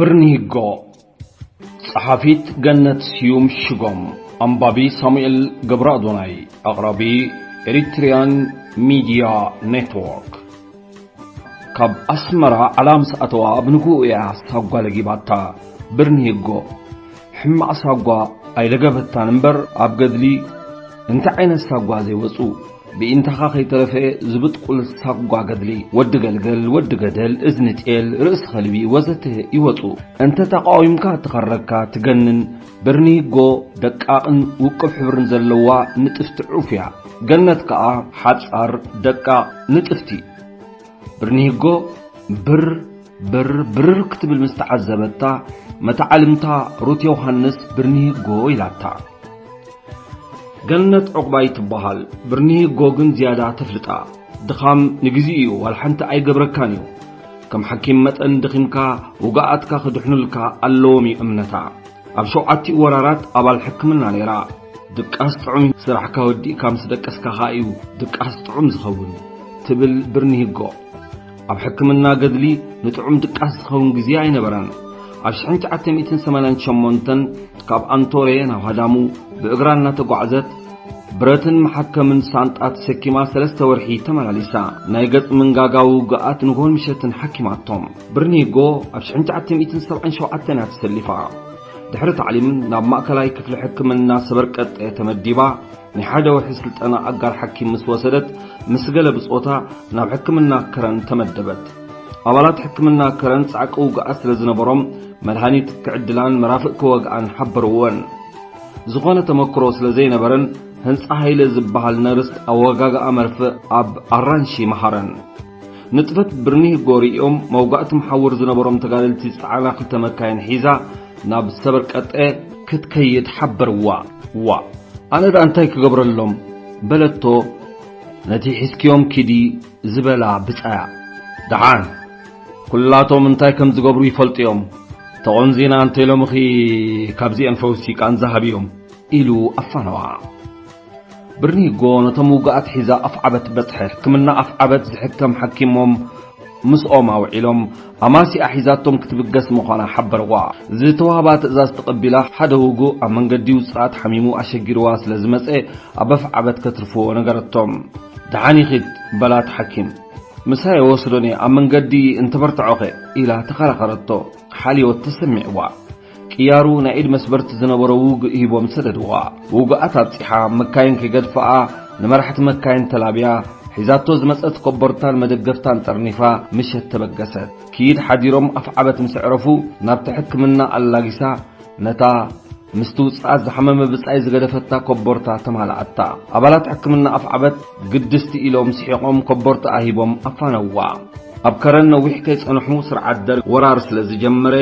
ብርኒሂጎ። ጸሓፊት ገነት ስዩም ሽጎም። ኣንባቢ ሳሙኤል ገብረ ኣዶናይ። ኣቕራቢ ኤሪትሪያን ሚድያ ኔትወርክ። ካብ ኣስመራ ዓላ ምስ ኣተዋ ብንግኡ እያ ሳጓ ለጊባታ። ብርኒሂጎ ሕማቕ ሳጓ ኣይለገበታን እምበር ኣብ ገድሊ እንታይ ዓይነት ሳጓ ዘይወጹ። ብኢንታኻ ከይተረፈ ዝብጥቁል ሳጓ ገድሊ፣ ወዲ ገልገል፣ ወዲ ገደል፣ እዝኒ ጤል፣ ርእሲ ከልቢ ወዘተ ይወጹ። እንተ ተቃዊምካ ትኸረካ ትገንን። ብርኒሂጎ ደቃቕን ውቁብ ሕብርን ዘለዋ ንጥፍቲ ዑፍ እያ። ገነት ከኣ ሓጻር ደቃቕ ንጥፍቲ። ብርኒሂጎ ብር ብር ብርር ክትብል ምስ ተዓዘበታ፣ መተዓልምታ ሩት ዮሃንስ ብርኒሂጎ ኢላታ። ገነት ዑቕባይ ትበሃል። ብርኒሂጎ ግን ዝያዳ ተፍልጣ። ድኻም ንግዜኡ እዩ፣ ዋላ ሓንቲ ኣይገብረካን እዩ። ከም ሓኪም መጠን ደኺምካ፣ ውግኣትካ ክድሕኑልካ ኣለዎም እዩ እምነታ። ኣብ ሸውዓቲኡ ወራራት ኣባል ሕክምና ነይራ። ድቃስ ጥዑም እዩ፣ ስራሕካ ወዲእካ ምስ ደቀስካ ኸኣ እዩ ድቃስ ጥዑም ዝኸውን፣ ትብል ብርኒሂጎ። ኣብ ሕክምና ገድሊ ንጥዑም ድቃስ ዝኸውን ግዜ ኣይነበረን። ኣብ ሽሕን ትሽዓተ ሚእትን ሰማንያን ሸሞንተን ካብ ኣንቶሬ ናብ ሃዳሙ ብእግራ እናተጓዕዘት፣ ብረትን መሓከምን ሳንጣ ተሰኪማ ሰለስተ ወርሒ ተመላሊሳ። ናይ ገጽ መንጋጋ ውግኣት ንግሆን ምሸትን ሓኪማቶም። ብርኒጎ ኣብ ሽሕን ትሽዓተ ሚእትን ሰብዓን ሸውዓተን እያ ተሰሊፋ። ድሕሪ ታዕሊም ናብ ማእከላይ ክፍሊ ሕክምና ሰበርቀጠ ተመዲባ። ናይ ሓደ ወርሒ ስልጠና ኣጋር ሓኪም ምስ ወሰደት፣ ምስ ገለ ብጾታ ናብ ሕክምና ከረን ተመደበት። ኣባላት ሕክምና ከረን ጻዕቂ ውግኣት ስለ ዝነበሮም፣ መድሃኒት ክዕድላን መራፍእ ክወግኣን ሓበርወን። ዝኾነ ተመክሮ ስለ ዘይነበረን፣ ህንጻ ሃይለ ዝበሃል ነርስ ኣወጋግኣ መርፍእ ኣብ ኣራንሺ መሃረን። ንጥፈት ብርኒጎ ርእዮም መውጋእቲ መሓውር ዝነበሮም ተጋደልቲ ዝጸዓና ክልተ መካይን ሒዛ ናብ ሰበርቀጠ ክትከይድ ሓበርዋ። ዋ፣ ኣነ ደኣ እንታይ ክገብረሎም? በለቶ ነቲ ሒዝክዮም ኪዲ ዝበላ ብጻያ። ደሓን፣ ኩላቶም እንታይ ከም ዝገብሩ ይፈልጡ እዮም። ተቖንዚና እንተ ኢሎምኺ ካብዚአን ፈውሲ ቃንዛ ሃብዮም፣ ኢሉ ኣፋነዋ። ብርኒጎ ነቶም ውጉኣት ሒዛ ኣፍዓበት በጽሐ። ሕክምና ኣፍዓበት ዝሕከም ሓኪሞም ምስኦም ኣውዒሎም፣ ኣማሲኣ ሒዛቶም ክትብገስ ምዃና ሓበርዋ። ዝተዋህባ ትእዛዝ ተቐቢላ፣ ሓደ ውጉእ ኣብ መንገዲ ውጽኣት ሓሚሙ ኣሸጊርዋ ስለ ዝመጸ፣ ኣብ ኣፍዓበት ከትርፍዎ ነገረቶም። ደሓን ይኺድ፣ በላ እቲ ሓኪም። ምሳይ ወስዶኒ፣ ኣብ መንገዲ እንተበርትዖኸ? ኢላ ተኸራኸረቶ። ሓልዮት ተሰሚዕዋ። ቅያሩ ናይ ኢድ መስበርቲ ዝነበሮ ውግእ ሂቦም ሰደድዋ። ውጉኣት ኣብጺሓ፣ መካይን ከይገድፍኣ፣ ንመራሕቲ መካይን ተላብያ፣ ሒዛቶ ዝመጸት ኮቦርታን መደገፍታን ጠርኒፋ፣ ምሸት ተበገሰት። ክይድ ሓዲሮም ኣፍዓበት ምስ ኣዕረፉ፣ ናብቲ ሕክምና ኣላጊሳ፣ ነታ ምስቲ ውጽኣት ዝሓመመ ብጻይ ዝገደፈታ ኮቦርታ ተማልኣታ። ኣባላት ሕክምና ኣፍዓበት ግድስቲ ኢሎም ስሒቖም ኮቦርታ ኣሂቦም ኣፋነዋ። ኣብ ከረን ነዊሕ ከይጸንሑ ስርዓት ደርግ ወራር ስለ ዝጀመረ፣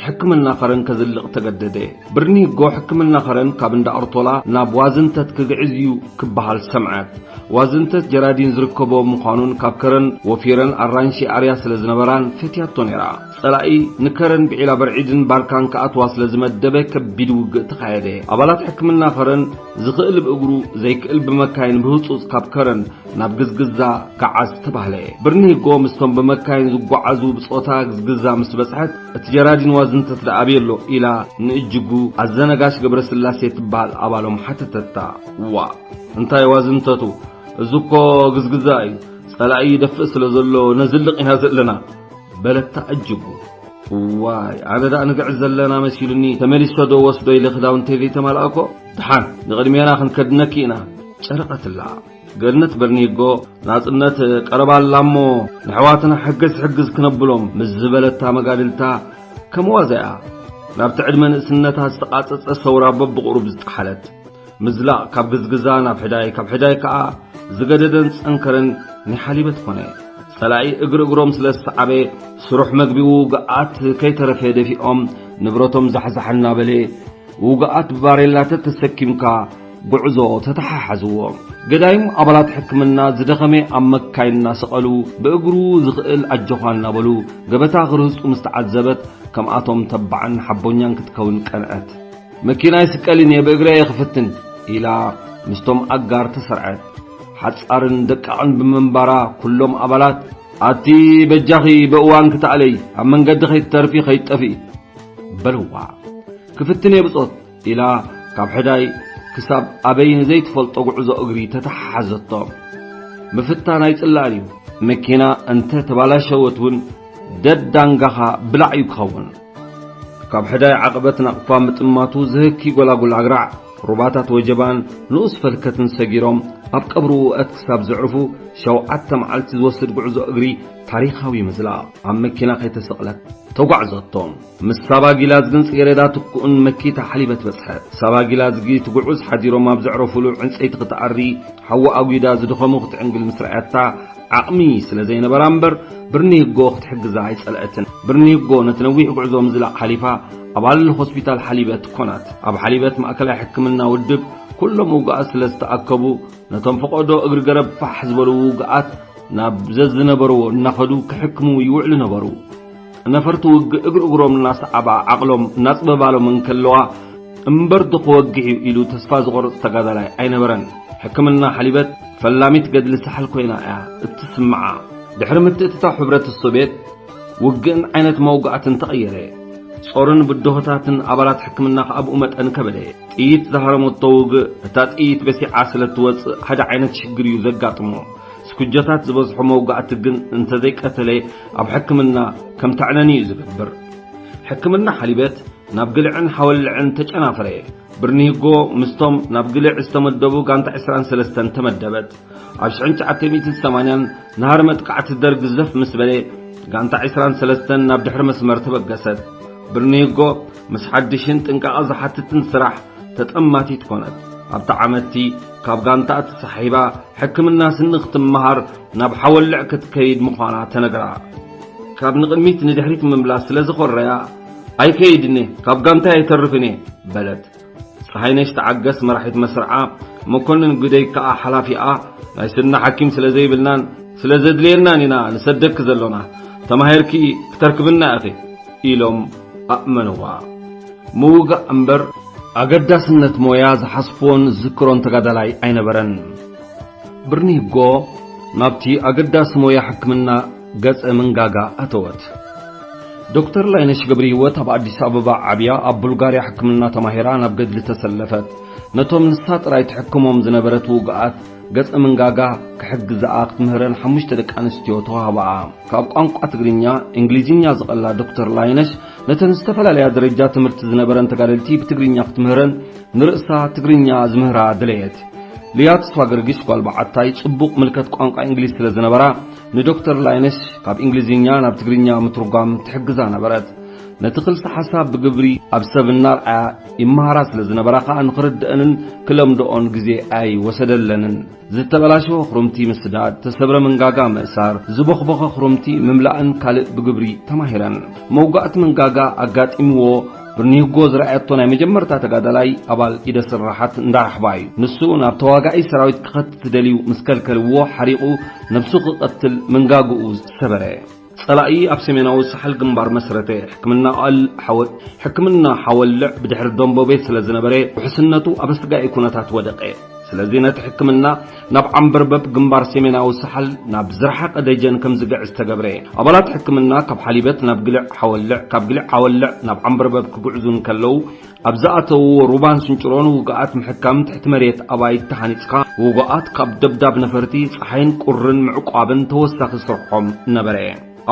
ሕክምና ከረን ከዝልቕ ተገደደ። ብርኒጎ ሕክምና ከረን ካብ እንዳ ኣርቶላ ናብ ዋዝንተት ክግዕዝ እዩ ክበሃል ሰምዐት። ዋዝንተት ጀራዲን ዝርከቦ ምዃኑን ካብ ከረን ወፊረን ኣራንሺ ኣርያ ስለ ዝነበራን ፈትያቶ ነይራ። ጸላኢ ንከረን ብዒላ በርዒድን ባርካን ክኣትዋ ስለ ዝመደበ ከቢድ ውግእ ተኻየደ። ኣባላት ሕክምና ከረን ዝኽእል ብእግሩ ዘይክእል ብመካይን ብህጹጽ ካብ ከረን ናብ ግዝግዛ ገዓዝ ተባህለ። ብርኒጎ ምስቶም ብመካይን ዝጓዓዙ ብጾታ ግዝግዛ ምስ በጽሐት፣ እቲ ጀራዲን ዋዝንተት ደኣ ኣበይ ኣሎ? ኢላ ንእጅጉ ኣዘነጋሽ ገብረስላሴ ትበሃል ኣባሎም ሓተተታ። ዋ፣ እንታይ ዋዝንተቱ? እዚ እኮ ግዝግዛ እዩ። ጸላኢ ይደፍእ ስለ ዘሎ ነዝልቕ ኢና ዘለና፣ በለታ እጅጉ። እዋይ፣ ኣነ ደኣ ንግዕዝ ዘለና መሲሉኒ፣ ተመሊሰ ዶ ወስዶ ኢለ ክዳውንተይ ዘይተማልኣኮ? ደሓን፣ ንቕድሜና ክንከድነኪ ኢና፣ ጨረቐትላ። ገነት በርኒጎ፣ ናጽነት ቀረባ ኣላ እሞ፣ ንሕዋትና ሕግዝ ሕግዝ ክነብሎም፣ ምስ ዝበለታ መጋድልታ፣ ከም ዋዛ እያ ናብቲ ዕድመ ንእስነታ ዝተቓጸጸ ሰውራ በብቑሩብ ዝጠሓለት። ምዝላቕ ካብ ግዝግዛ ናብ ሕዳይ፣ ካብ ሕዳይ ከኣ ዝገደደን ዝጸንከረን ናይ ሓሊበት ኮነ። ጸላኢ እግሪ እግሮም ስለ ዝሰዓበ፣ ስሩሕ መግቢ ውጉኣት ከይተረፈ ደፊኦም፣ ንብረቶም ዛሕዛሕ እናበለ፣ ውጉኣት ብባሬላታት ተሰኪምካ ጉዕዞ ተተሓሓዝዎ። ገዳይም ኣባላት ሕክምና ዝደኸመ ኣብ መካይን እናሰቐሉ፣ ብእግሩ ዝኽእል ኣጆኻ እናበሉ፣ ገበታ ክርህጹ ምስ ተዓዘበት፣ ከምኣቶም ተባዕን ሓቦኛን ክትከውን ቀንዐት። መኪናይ ስቀሊን እየ ብእግረይ እየ ክፍትን ኢላ ምስቶም ኣጋር ተሰርዐት። ሓጻርን ደቃቕን ብምንባራ ኩሎም ኣባላት ኣቲ በጃኺ ብእዋን ክተኣለይ ኣብ መንገዲ ከይትተርፊ ከይትጠፍኢ በልዋ። ክፍትን እየ ብጾት ኢላ ካብ ሕዳይ ክሳብ ኣበይ ንዘይትፈልጦ ጉዕዞ እግሪ ተተሓሓዘቶ። ምፍታን ኣይጽላእን እዩ። መኪና እንተ ተባላሸወት እውን ደዳንጋኻ ብላዕ እዩ ክኸውን። ካብ ሕዳይ ዓቐበት ናቕፋ ምጥማቱ ዝህኪ ጎላጉል ኣግራዕ፣ ሩባታት ወጀባን ንኡስ ፈልከትን ሰጊሮም ኣብ ቀብሪ ውእት ክሳብ ዘዕርፉ ሸውዓተ መዓልቲ ዝወስድ ጉዕዞ እግሪ ታሪኻዊ ምዝላቕ ኣብ መኪና ከይተሰቕለት ተጓዕዘቶም። ምስ ሳባ ጊላዝ ግን ጽጌረዳ ትኩእን መኪታ ሓሊበት በጽሐት። ሳባ ጊላዝ ግን ትጉዑዝ ሓዲሮም ኣብ ዘዕረፉሉ ዕንጸይቲ ክትኣሪ ሓዊ ኣጒዳ ዝደኸሙ ክትዕንግል ምስ ረኣያታ ዓቕሚ ስለ ዘይነበራ እምበር ብርኒህጎ ክትሕግዛ ኣይጸልአትን። ብርኒህጎ ነቲ ነዊሕ ጉዕዞ ምዝላቕ ሓሊፋ ኣባል ሆስፒታል ሓሊበት ኮናት። ኣብ ሓሊበት ማእከላይ ሕክምና ውድብ ኩሎም ውጉኣት ስለ ዝተኣከቡ ነቶም ፈቐዶ እግሪ ገረብ ፋሕ ዝበሉ ውጉኣት ናብ ዘዝነበርዎ እናኸዱ ክሕክሙ ይውዕሉ ነበሩ። ነፈርቲ ውግእ እግሪ እግሮም እናሰዓባ ዓቕሎም እናጽበባሎም እንከለዋ እምበር ዶ ክወግሕ እዩ ኢሉ ተስፋ ዝቖርጽ ተጋዳላይ ኣይነበረን። ሕክምና ሓሊበት ፈላሚት ገድሊ ሳሕል ኮይና እያ እትስምዓ። ድሕሪ ምትእትታው ሕብረት ሶቤት ውግእን ዓይነት መውጋእትን ተቐየረ። ጾርን ብድሆታትን ኣባላት ሕክምና ከኣ ብኡ መጠን ከበደ። ጥይት ዝሃረመቶ ውግእ እታ ጥይት በሲዓ ስለ እትወጽእ ሓደ ዓይነት ሽግር እዩ ዘጋጥሞ። ስኩጀታት ዝበዝሖ መውጋእቲ ግን እንተዘይቀተለ ኣብ ሕክምና ከም ተዕነኒ እዩ ዝገብር። ሕክምና ሓሊበት ናብ ግልዕን ሓወልዕን ተጨናፈረ። ብርኒህጎ ምስቶም ናብ ግልዕ ዝተመደቡ ጋንታ ዕስራን ሰለስተን ተመደበት። ኣብ ሽሕን ትሽዓተ ሚእትን ሰማንያን ነሃር መጥቃዕቲ ደርግ ዘፍ ምስ በለ ጋንታ ዕስራን ሰለስተን ናብ ድሕሪ መስመር ተበገሰት። ብርኒህጎ ምስ ሓድሽን ጥንቃቐ ዝሓትትን ስራሕ ተጠማቲት ኮነት። ኣብታ ዓመትቲ ካብ ጋንታ ተሳሒባ ሕክምና ስኒ ክትመሃር ናብ ሓወልዕ ክትከይድ ምዃና ተነግራ። ካብ ንቕድሚት ንድሕሪት ምምላስ ስለ ዝኾረያ ኣይከይድን እየ፣ ካብ ጋንታ ኣይተርፍን እየ በለት። ፀሃይነሽ ተዓገስ መራሒት መስርዓ፣ መኮንን ግደይ ከኣ ሓላፊኣ፣ ናይ ስኒ ሓኪም ስለ ዘይብልናን ስለ ዘድልየናን ኢና ንሰደኪ ዘሎና፣ ተማሂርኪ ክተርክብና ኢኺ ኢሎም ኣእመንዋ። ምውጋእ እምበር ኣገዳስነት ሞያ ዝሓስቦን ዝዝክሮን ተጋዳላይ ኣይነበረን። ብርኒጎ ናብቲ ኣገዳሲ ሞያ ሕክምና ገጸ መንጋጋ ኣተወት። ዶክተር ላይነሽ ገብረ ህይወት ኣብ ኣዲስ ኣበባ ዓብያ ኣብ ቡልጋርያ ሕክምና ተማሂራ ናብ ገድሊ ተሰለፈት። ነቶም ንሳ ጥራይ ትሕክሞም ዝነበረት ውጉኣት ገጸ መንጋጋ ክሕግዝኣ ክትምህረን ሓሙሽተ ደቂ ኣንስትዮ ተዋህባኣ። ካብ ቋንቋ ትግርኛ፣ እንግሊዝኛ ዝቐላ ዶክተር ላይነሽ ነተን ዝተፈላለያ ደረጃ ትምህርቲ ዝነበረን ተጋደልቲ ብትግርኛ ክትምህረን ንርእሳ ትግርኛ ዝምህራ ደለየት። ልያ ተስፋ ገርጊሽ ጓል በዓታይ ጽቡቕ ምልከት ቋንቋ እንግሊዝ ስለ ዝነበራ ንዶክተር ላይነሽ ካብ እንግሊዝኛ ናብ ትግርኛ ምትርጓም ትሕግዛ ነበረት። ነቲ ክልሰ ሓሳብ ብግብሪ ኣብ ሰብ እናርኣያ ይመሃራ ስለ ዝነበራ ከኣ ንኽርድአንን ክለምድኦን ግዜ ኣይወሰደለንን። ዝተበላሸወ ክሩምቲ ምስዳድ፣ ተሰብረ መንጋጋ ምእሳር፣ ዝበኽበኸ ክሩምቲ ምምላእን ካልእ ብግብሪ ተማሂረን። መውጋእቲ መንጋጋ ኣጋጢምዎ ብርኒጎ ዝረኣየቶ ናይ መጀመርታ ተጋዳላይ ኣባል ኢደ ስራሓት እንዳራሕባ እዩ። ንሱ ናብ ተዋጋኢ ሰራዊት ክኸትት ደልዩ ምስ ከልከልዎ ሓሪቑ ነብሱ ክቐትል መንጋግኡ ሰበረ። ጸላኢ ኣብ ሰሜናዊ ሳሕል ግንባር መስረተ። ሕክምና ኣል ሓወ-፣ ሕክምና ሓወልዕ ብድሕሪ ደንቦቤት ስለ ዝነበረ ውሕስነቱ ኣብ ኣስጋኢ ኩነታት ወደቀ። ስለዚ ነቲ ሕክምና ናብ ዓምበርበብ ግንባር ሰሜናዊ ሳሕል ናብ ዝረሓቐ ደጀን ከም ዝግዕዝ ተገብረ። ኣባላት ሕክምና ካብ ሓሊበት ናብ ግልዕ ሓወልዕ፣ ካብ ግልዕ ሓወልዕ ናብ ዓምበርበብ ክግዕዙ እንከለዉ ኣብ ዝኣተውዎ ሩባን ስንጭሮን ውግኣት ምሕካም ትሕቲ መሬት ኣባይቲ ተሃኒጽካ ውጉኣት ካብ ደብዳብ ነፈርቲ ጸሓይን ቁርን ምዕቋብን ተወሳኺ ስርሖም ነበረ።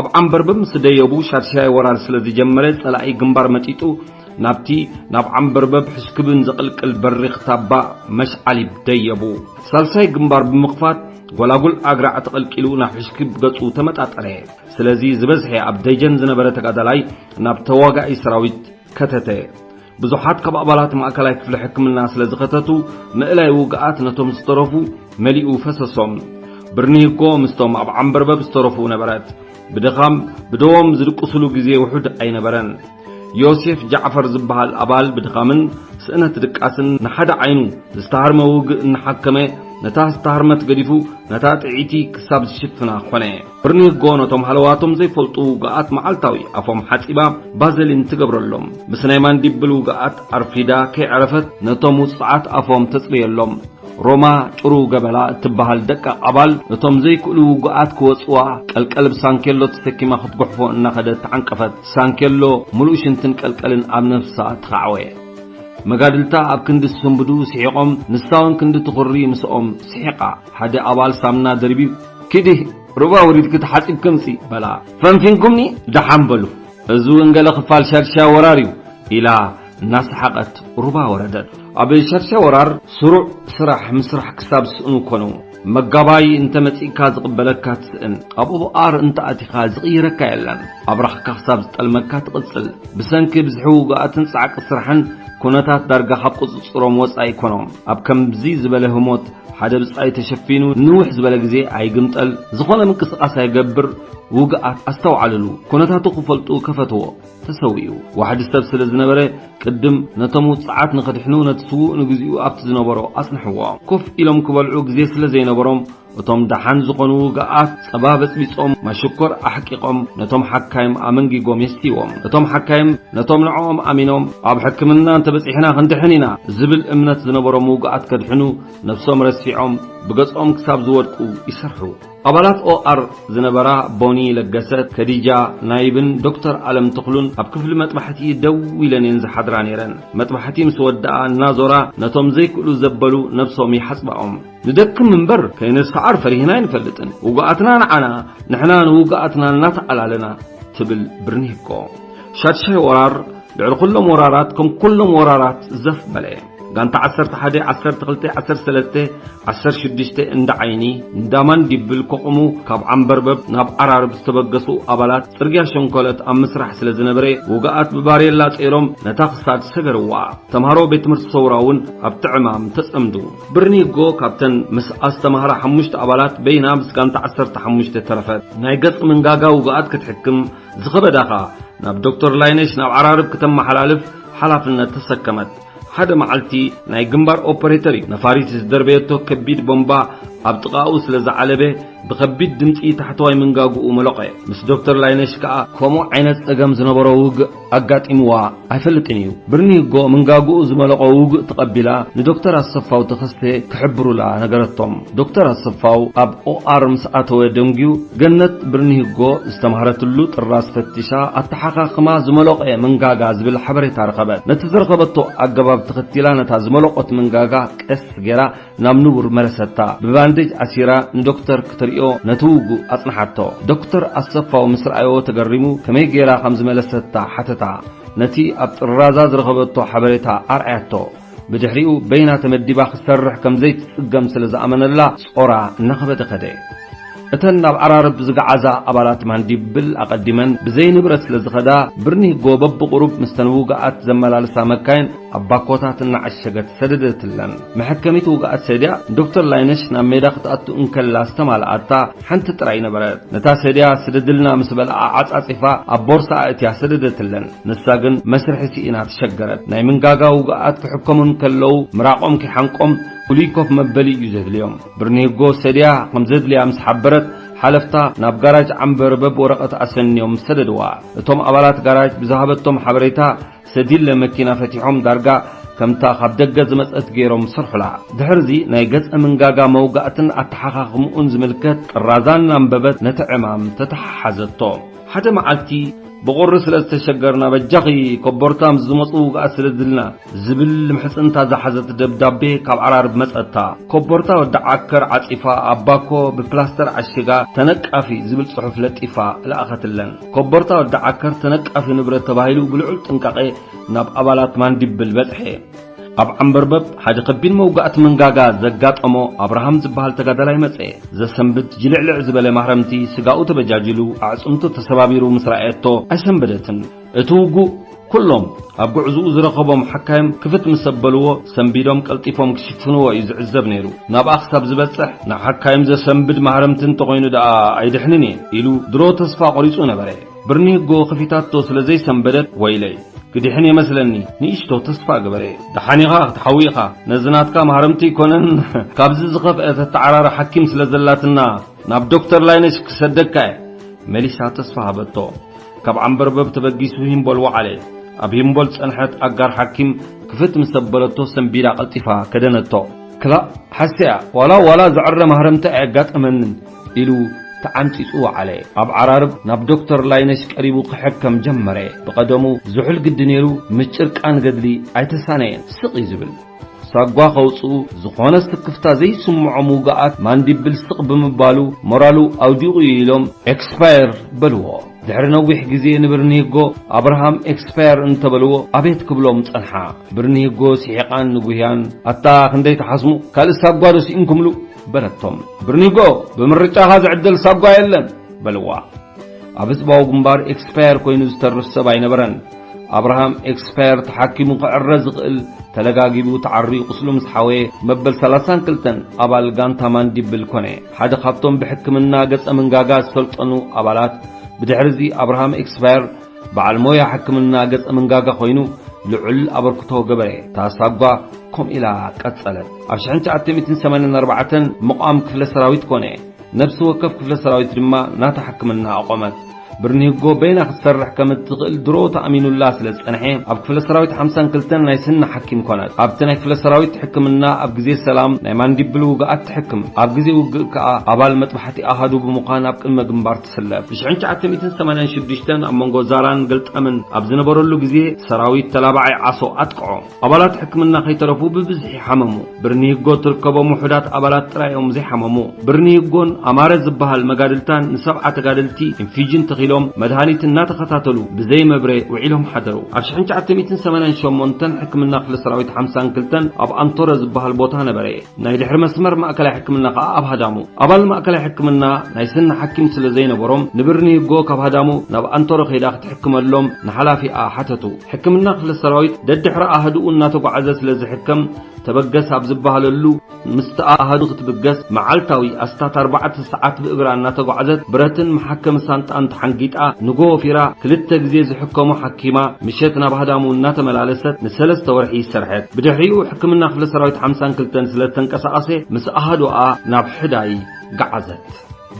ኣብ ዓምበርበብ ምስ ደየቡ ሻድሻይ ወራር ስለ ዝጀመረ ጸላኢ ግንባር መጢጡ ናብቲ ናብ ዓምበርበብ ሕስክብን ዘቕልቅል በሪኽ ታባ መሽዓሊብ ደየቡ። ሳልሳይ ግንባር ብምኽፋት ጎላጉል ኣግራዕ ተቐልቂሉ ናብ ሕስክብ ገጹ ተመጣጠረ። ስለዚ ዝበዝሐ ኣብ ደጀን ዝነበረ ተጋዳላይ ናብ ተዋጋኢ ሰራዊት ከተተ። ብዙሓት ካብ ኣባላት ማእከላይ ክፍሊ ሕክምና ስለ ዝኸተቱ ምእላይ ውግኣት ነቶም ዝተረፉ መሊኡ ፈሰሶም። ብርኒጎ ምስቶም ኣብ ዓምበርበብ ዝተረፉ ነበረት። ብድኻም ብደዎም ዝድቅስሉ ግዜ ውሑድ ኣይነበረን። ዮሴፍ ጃዕፈር ዝበሃል ኣባል ብድኻምን ስእነት ድቃስን ንሓደ ዓይኑ ዝተሃርመ ውግእ እናሓከመ ነታ ዝተሃርመት ገዲፉ ነታ ጥዒቲ ክሳብ ዝሽፍና ኾነ። ብርኒጎ ነቶም ሃለዋቶም ዘይፈልጡ ውግኣት መዓልታዊ ኣፎም ሓጺባ ባዘሊን ትገብረሎም። ምስ ናይ ማንዲብል ውግኣት ኣርፊዳ ከይዕረፈት ነቶም ውጽዓት ኣፎም ተጽርየሎም። ሮማ ጭሩ ገበላ እትበሃል ደቃቕ ኣባል፣ እቶም ዘይክእሉ ውጉኣት ክወጽዋ፣ ቀልቀል ብሳንኬሎ ተሰኪማ ክትጉሕፎ እናኸደት ተዓንቀፈት። ሳንኬሎ ምሉእ ሽንትን ቀልቀልን ኣብ ነፍሳ ተኻዕወየ። መጋድልታ ኣብ ክንዲ ዝስንብዱ ስሒቖም፣ ንሳ እውን ክንዲ ትኹሪ ምስኦም ስሒቓ። ሓደ ኣባል ሳምና ደርቢዩ፣ "ኪዲ፣ ሩባ ወሪድኪ ተሓጺብኪ ምጺ" በላ። "ፈንፊንኩምኒ? ደሓን በሉ። እዚ እውን ገለ ክፋል ሻድሻይ ወራር እዩ" ኢላ እናሰሓቐት ሩባ ወረደት። ኣብ ሻድሻይ ወራር ስሩዕ ስራሕ ምስራሕ ክሳብ ዝስእኑ ኮኑ። መጋባይ እንተ መጺእካ ዝቕበለካ ትስእን። ኣብ ኦኣር እንተ ኣቲኻ ዝቕይረካ የለን። ኣብራኽካ ክሳብ ዝጠልመካ ትቕጽል። ብሰንኪ ብዝሒ ውጉኣትን ጻዕቂ ስራሕን ኩነታት ዳርጋ ካብ ቁጽጽሮም ወጻኢ ኮኖም። ኣብ ከምዚ ዝበለ ህሞት ሓደ ብጻይ ተሸፊኑ ንውሕ ዝበለ ግዜ ኣይግምጠል፣ ዝኾነ ምንቅስቓስ ኣይገብር፣ ውግኣት ኣስተውዓልሉ፣ ኩነታቱ ክፈልጡ ከፈትዎ። ተሰዊኡ። ዋሕዲ ሰብ ስለ ዝነበረ ቅድም ነቶም ውጽዓት ንኸድሕኑ ነቲ ስዉእ ንግዚኡ ኣብቲ ዝነበሮ ኣጽንሕዎ። ኮፍ ኢሎም ክበልዑ ግዜ ስለ ዘይነበሮም እቶም ደሓን ዝኾኑ ውግኣት ጸባ በጽቢጾም ማሽኮር ኣሕቂቖም ነቶም ሓካይም ኣመንጊጎም የስትይዎም። እቶም ሓካይም ነቶም ንዕኦም ኣሚኖም ኣብ ሕክምና እንተበጺሕና ክንድሕን ኢና ዝብል እምነት ዝነበሮም ውግኣት ከድሕኑ ነብሶም ረሲዖም ብገጾም ክሳብ ዝወድቁ ይሰርሑ። ኣባላት ኦኣር ዝነበራ ቦኒ ለገሰ፣ ከዲጃ ናይብን ዶክተር ኣለም ተኽሉን ኣብ ክፍሊ መጥባሕቲ ደው ኢለን እየን ዝሓድራ ነይረን። መጥባሕቲ ምስ ወደኣ እናዞራ ነቶም ዘይክእሉ ዘበሉ ነብሶም ይሓጽባኦም። "ንደክም እምበር ከይንሰዓር ፈሪህና ኣይንፈልጥን። ውጉኣትና ንዓና፣ ንሕና ንውጉኣትና እናተኣላለና" ትብል ብርኒኮ። ሻድሻይ ወራር ልዕሊ ኩሎም ወራራት ከም ኩሎም ወራራት ዘፍ በለ። ጋንታ ዓሰርተ ሓደ፣ ዓሰርተ ክልተ፣ ዓሰርተ ሰለስተ፣ ዓሰርተ ሽዱሽተ እንዳ ዓይኒ፣ እንዳ ማንዲብል ከቑሙ ካብ ዓንበርበብ ናብ ዓራርብ ዝተበገሱ ኣባላት ጽርግያ ሸንኮለት ኣብ ምስራሕ ስለ ዝነበረ ውግኣት ብባሬላ ጸይሮም ነታ ክሳድ ሰገርዋ። ተምሃሮ ቤት ትምህርቲ ሰውራ እውን ኣብቲ ዕማም ተጸምዱ። ብርኒጎ ካብተን ምስ ኣስተማሃራ ሓሙሽተ ኣባላት በይና ምስ ጋንታ ዓሰርተ ሓሙሽተ ተረፈት። ናይ ገጽ መንጋጋ ውግኣት ክትሕክም ዝኸበዳኻ ናብ ዶክተር ላይነሽ ናብ ዓራርብ ክተመሓላልፍ ሓላፍነት ተሰከመት። ሓደ መዓልቲ ናይ ግንባር ኦፐሬተር እዩ ነፋሪት ዝደርበየቶ ከቢድ ቦምባ ኣብ ጥቓኡ ስለ ዝዓለበ ብኸቢድ ድምጺ ታሕተዋይ መንጋግኡ መለቐ። ምስ ዶክተር ላይነሽ ከኣ ከምኡ ዓይነት ጸገም ዝነበሮ ውግእ ኣጋጢምዋ ኣይፈልጥን እዩ። ብርኒጎ መንጋግኡ ዝመለቐ ውግእ ተቐቢላ ንዶክተር ኣሰፋው ተኸስተ ክሕብሩላ ነገረቶም። ዶክተር ኣሰፋው ኣብ ኦኣር ምስ ኣተወ ደንጊዩ ገነት ብርኒጎ ዝተማህረትሉ ጥራዝ ፈቲሻ ኣተሓኻኽማ ዝመለቐ መንጋጋ ዝብል ሓበሬታ ረኸበት። ነቲ ዝረኸበቶ ኣገባብ ተኸቲላ ነታ ዝመለቖት መንጋጋ ቀስ ገይራ ናብ ንቡር መለሰታ። ብባንዴጅ ኣሲራ ንዶክተር ክትርእዮ ነቲ ውጉእ ኣጽንሓቶ። ዶክተር ኣሰፋው ምስ ረኣዮ ተገሪሙ ከመይ ገይራ ከም ዝመለሰታ ሓተታ። ነቲ ኣብ ጥራዛ ዝረኸበቶ ሓበሬታ ኣርኣያቶ። ብድሕሪኡ በይና ተመዲባ ክትሰርሕ ከም ዘይትጽገም ስለ ዝኣመነላ ጾራ እናኸበደ ከደ። እተን ናብ ዓራርብ ዝገዓዛ ኣባላት ማንዲብል ኣቐዲመን ብዘይ ንብረት ስለ ዝኸዳ ብርኒጎ በብቑሩብ ምስተን ውግኣት ዘመላልሳ መካይን ኣብ ባኮታት እናዓሸገት ሰደደትለን። መሐከሚት ውግኣት ሰድያ ዶክተር ላይነሽ ናብ ሜዳ ክትኣቱ እንከላ ዝተማልኣታ ሓንቲ ጥራይ ነበረት። ነታ ሰድያ ስደድልና ምስ በልኣ ዓጻጺፋ ኣብ ቦርሳ ኣእትያ ሰደደትለን። ንሳ ግን መስርሒ ስኢና ተሸገረት። ናይ መንጋጋ ውግኣት ክሕከሙ እንከለዉ ምራቖም ከይሓንቆም ፍሉይ ኮፍ መበሊ እዩ ዘድልዮም። ብርኒጎ ሰድያ ከም ዘድልያ ምስ ሓበረት ሓለፍታ ናብ ጋራጅ ዓንበርበብ ወረቐት ኣሰንዮም ሰደድዋ። እቶም ኣባላት ጋራጅ ብዝሃበቶም ሓበሬታ ሰዲለ መኪና ፈቲሖም ዳርጋ ከምታ ካብ ደገ ዝመጸት ገይሮም ሰርሑላ። ድሕርዚ ናይ ገጸ መንጋጋ መውጋእትን ኣተሓኻኽምኡን ዝምልከት ጥራዛን ኣንበበት ነቲ ዕማም ተተሓሓዘቶ። ሓደ መዓልቲ ብቑሪ ስለ ዝተሸገርና በጃኺ ኮቦርታ ምስ ዝመጹ ውግኣት ስደድልና ዝብል ምሕጽንታ ዝሓዘት ደብዳቤ ካብ ዓራርብ መጸታ። ኮቦርታ ወዲ ዓከር ዓጺፋ ኣብ ባኮ ብፕላስተር ዓሺጋ ተነቃፊ ዝብል ጽሑፍ ለጢፋ ለኣኸትለን። ኮቦርታ ወዲ ዓከር ተነቃፊ ንብረት ተባሂሉ ብልዑል ጥንቃቄ ናብ ኣባላት ማንዲብል በጽሐ። ኣብ ዓንበርበብ ሓደ ከቢድ መውጋእቲ መንጋጋ ዘጋጠሞ ኣብርሃም ዝበሃል ተጋዳላይ መጸ። ዘሰንብድ ጅልዕልዕ ዝበለ ማህረምቲ ስጋኡ ተበጃጅሉ ኣዕጽምቱ ተሰባቢሩ ምስ ረኣየቶ ኣይሰንበደትን። እቲ ውጉእ ኩሎም ኣብ ጉዕዝኡ ዝረኸቦም ሓካይም ክፍት ምስ ኣበልዎ ሰንቢዶም ቀልጢፎም ክሽፍንዎ እዩ ዝዕዘብ ነይሩ። ናብኣ ክሳብ ዝበጽሕ ንሓካይም ዘሰንብድ ማህረምቲ እንተኾይኑ ደኣ ኣይድሕንን እየ ኢሉ ድሮ ተስፋ ቆሪጹ ነበረ። ብርኒጎ ከፊታቶ ስለ ዘይሰንበደት ወይለይ ክድሕን የመስለኒ ንእሽቶ ተስፋ ገበረ። ደሓን ኢኻ ክትሓዊ ኢኻ። ነዚ ናትካ ማህረምቲ ኣይኮነን ካብዚ ዝኸፍአ ተተዓራሪ ሓኪም ስለ ዘላትና ናብ ዶክተር ላይነሽ ክሰደካ እየ መሊሳ ተስፋ ሃበቶ። ካብ ዓንበርበብ ተበጊሱ ሂምቦል ወዓለ። ኣብ ሂምቦል ዝጸንሐት ኣጋር ሓኪም ክፍት ምስ ኣበለቶ ሰንቢዳ ቀልጢፋ ከደነቶ። ክላእ ሓስያ፣ ዋላ ዋላ ዘዕረ ማህረምቲ ኣየጋጠመንን ኢሉ ተዓንጺጹ ወዓለ። ኣብ ዓራርብ ናብ ዶክተር ላይነሽ ቀሪቡ ክሕከም ጀመረ። ብቐደሙ ዝሑል ግዲ ነይሩ፣ ምስ ጭርቃን ገድሊ ኣይተሳነየን። ስቕ እዩ ዝብል። ሳጓ ከውጽኡ ዝኾነ ስክፍታ ዘይስምዖም ውግኣት ማንዲብል ስቕ ብምባሉ ሞራሉ ኣውዲቑ እዩ ኢሎም ኤክስፓየር በልዎ። ድሕሪ ነዊሕ ግዜ ንብርኒህጎ ኣብርሃም ኤክስፓየር እንተበልዎ ኣቤት ክብሎም ጸንሓ። ብርኒህጎ ስሒቓን ንጉህያን ኣታ ክንደይ ትሓስሙ ካልእ ሳጓ ዶ ስኢንኩምሉ በለቶም። ብርኒህጎ ብምርጫኻ ዝዕደል ሳጓ የለን በልዋ። ኣብ ህዝባዊ ግንባር ኤክስፓየር ኮይኑ ዝተርፍ ሰብ ኣይነበረን። ኣብርሃም ኤክስፓየር ተሓኪሙ ክዕረ ዝኽእል ተለጋጊቡ ተዓርዩ ቁስሉ ምስ ሓወየ መበል ሰላሳን ክልተን ኣባል ጋንታ ማንዲብል ኮነ። ሓደ ካብቶም ብሕክምና ገጸ መንጋጋ ዝሰልጠኑ ኣባላት። ብድሕርዚ ኣብርሃም ኤክስፓየር በዓል ሞያ ሕክምና ገጸ መንጋጋ ኮይኑ ልዑል ኣበርክቶ ገበረ። እታ ሳጓ ከምኡ ኢላ ቀጸለት። ኣብ ሽሕን ትሽዓተ ሚእትን ሰማንያን ኣርባዕተን ምቋም ክፍለ ሰራዊት ኮነ። ነፍሲ ወከፍ ክፍለ ሰራዊት ድማ ናታ ሕክምና ኣቆመት። ብርኒህጎ በይና ክትሰርሕ ከም እትኽእል ድሮ ተኣሚኑላ ስለ ዝጸንሐ፣ ኣብ ክፍለ ሰራዊት ሓምሳን ክልተን ናይ ስኒ ሓኪም ኮነት። ኣብቲ ናይ ክፍለ ሰራዊት ሕክምና ኣብ ግዜ ሰላም ናይ ማንዲብል ውግኣት ትሕክም። ኣብ ግዜ ውግእ ከኣ ኣባል መጥባሕቲ ኣሃዱ ብምዃን ኣብ ቅድመ ግንባር ትስለፍ። ብ ሽሕን ትሽዓተ ሚእትን ሰማንያን ሽዱሽተን ኣብ መንጎ ዛራን ገልጠምን ኣብ ዝነበረሉ ግዜ ሰራዊት ተላባዓይ ዓሶ ኣጥቅዖ። ኣባላት ሕክምና ከይተረፉ ብብዝሒ ሓመሙ። ብርኒህጎ ትርከቦም ውሑዳት ኣባላት ጥራይ እዮም ዘይሓመሙ። ብርኒህጎን ኣማረ ዝበሃል መጋድልታን ንሰብዓ ተጋደልቲ ኢንፊጅን ተኺሎም መድሃኒት እናተኸታተሉ ብዘይ መብረ ውዒሎም ሓደሩ። ኣብ ሽሕን ትሽዓተ ሚእትን ሰማንያን ሸሞንተን ሕክምና ክፍለ ሰራዊት ሓምሳን ክልተን ኣብ ኣንቶረ ዝበሃል ቦታ ነበረ። ናይ ድሕሪ መስመር ማእከላይ ሕክምና ከኣ ኣብ ሃዳሙ። ኣባል ማእከላይ ሕክምና ናይ ስኒ ሓኪም ስለ ዘይነበሮም፣ ንብርኒህጎ ካብ ሃዳሙ ናብ ኣንቶረ ከይዳ ክትሕክመሎም ንሓላፊኣ ሓተቱ። ሕክምና ክፍለ ሰራዊት ደድሕሪ ኣህድኡ እናተጓዓዘ ስለ ዝሕከም፣ ተበገስ ኣብ ዝበሃለሉ፣ ምስቲ ኣሃዱ ክትብገስ መዓልታዊ ኣስታት ኣርባዕተ ሰዓት ብእግራ እናተጓዓዘት ብረትን መሓከሚ ሳንጣን ተሓንጊጣ ንጎ ወፊራ ክልተ ግዜ ዝሕከሙ ሓኪማ ምሸት ናብ ሃዳሙ እናተመላለሰት ንሰለስተ ወርሒ ይሰርሐት። ብድሕሪኡ ሕክምና ክፍለ ሰራዊት ሓምሳን ክልተን ስለ ዝተንቀሳቐሰ ምስ ኣሃዱኣ ናብ ሕዳይ ገዓዘት።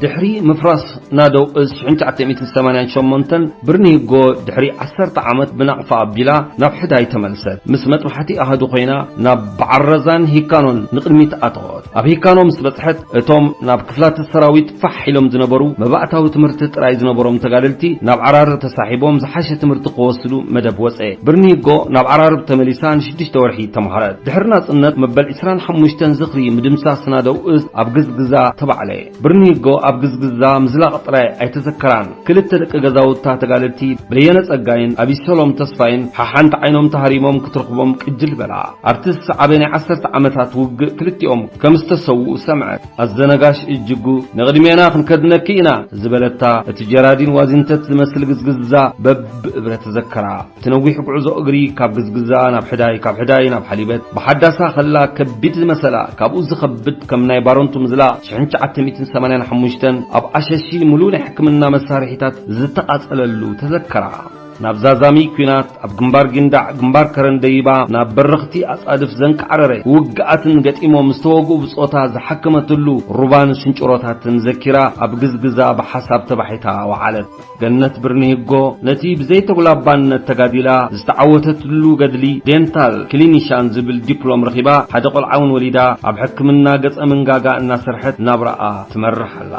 ድሕሪ ምፍራስ ናደው እዝ ሽሕን ትሽዓተ ሚእትን ሰማንያን ሸሞንተን ብርኒህጎ ድሕሪ ዓሰርተ ዓመት ብናቕፋ ኣቢላ ናብ ሕዳይ ተመልሰት። ምስ መጥባሕቲ ኣሃዱ ኮይና ናብ በዓረዛን ሂካኖን ንቕድሚት ኣተወት። ኣብ ሂካኖ ምስ በጽሐት እቶም ናብ ክፍላተ ሰራዊት ፋሕ ኢሎም ዝነበሩ መባእታዊ ትምህርቲ ጥራይ ዝነበሮም ተጋደልቲ ናብ ዓራርብ ተሳሒቦም ዝሓሸ ትምህርቲ ክወስዱ መደብ ወጸ። ብርኒህጎ ናብ ዓራርብ ተመሊሳ ንሽዱሽተ ወርሒ ተማሃረት። ድሕሪ ናጽነት መበል ዕስራን ሓሙሽተን ዝኽሪ ምድምሳስ ናደው እዝ ኣብ ግዝግዛ ተባዕለ። ብርኒህጎ ኣብ ግዝግዛ ምዝላቕ ጥራይ ኣይተዘከራን። ክልተ ደቂ ገዛውታ ተጋደልቲ በየነ ጸጋይን ኣቢሰሎም ተስፋይን ሓሓንቲ ዓይኖም ተሃሪሞም ክትረኽቦም ቅጅል በላ። ኣብቲ ዝሰዓበ ናይ ዓሰርተ ዓመታት ውግእ ክልቲኦም ከም ዝተሰውኡ ሰምዐት። ኣዘነጋሽ እጅጉ ንቕድሜና ክንከድነኪ ኢና ዝበለታ እቲ ጀራዲን ዋዚንተት ዝመስል ግዝግዛ በብእብረ ተዘከራ። እቲ ነዊሕ ጉዕዞ እግሪ ካብ ግዝግዛ ናብ ሕዳይ፣ ካብ ሕዳይ ናብ ሓሊበት፣ ብሓዳሳ ከላ ከቢድ ዝመሰላ፣ ካብኡ ዝኸብድ ከም ናይ ባረንቱ ምዝላቕ፣ ሽሕን ትሽዓተ ሚእትን ሰማንያን ሓሙሽተን ኣብ ኣሸሺ ምሉእ ናይ ሕክምና መሳርሒታት ዝተቓጸለሉ ተዘከራ። ናብ ዛዛሚ ኲናት፣ ኣብ ግንባር ጊንዳዕ፣ ግንባር ከረን ደይባ፣ ናብ በረኽቲ ኣጻድፍ ዘንቃዕረረ ውግኣትን ገጢሞም ዝተወግኡ ብጾታ ዝሓከመትሉ ሩባን ሽንጭሮታትን ዘኪራ፣ ኣብ ግዝግዛ ብሓሳብ ተባሒታ ወዓለት። ገነት ብርኒህጎ ነቲ ብዘይተጉላባነት ተጋዲላ ዝተዓወተትሉ ገድሊ ዴንታል ክሊኒሻን ዝብል ዲፕሎም ረኺባ፣ ሓደ ቆልዓ እውን ወሊዳ፣ ኣብ ሕክምና ገጸ መንጋጋ እናሰርሐት ናብራኣ ትመርሕ ኣላ።